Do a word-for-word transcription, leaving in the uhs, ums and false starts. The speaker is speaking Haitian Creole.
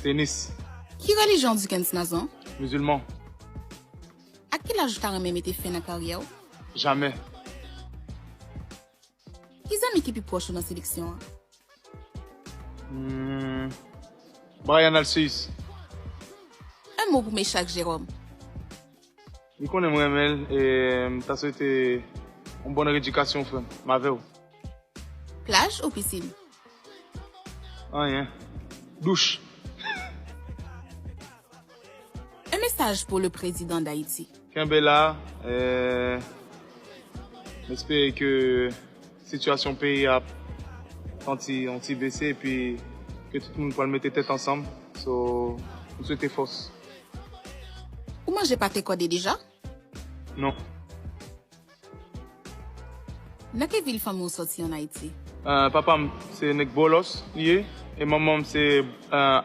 Tenis. Ki relijyon Duckens Nazon? Mizilman. Ak ki laj ou ta renmen mete fen nan karyè w? Jamè. Ki zanmi ki pi pwòch ou nan seleksyon an? Hmm. Brian Alcius. Un mot pou Meshach Jerome. Li konnen m renmen l e m ta swete yon bòn redikasyon frè m. M avè w. Plaj ou pisin? Anyen. Douch. Un message pour le président d'Haïti. Kenbe la. Euh, m espere ke sitiyasyon peyi a ap yon ti, yon ti bese epi ke tout moun pral mete tèt ansanm. So, m swete fòs. Ou manje pate kòde deja? Non. Nan ki vil fanmi w sòti an Ayiti? Euh, papa m se nèg Bòlòs li ye e manman m se euh,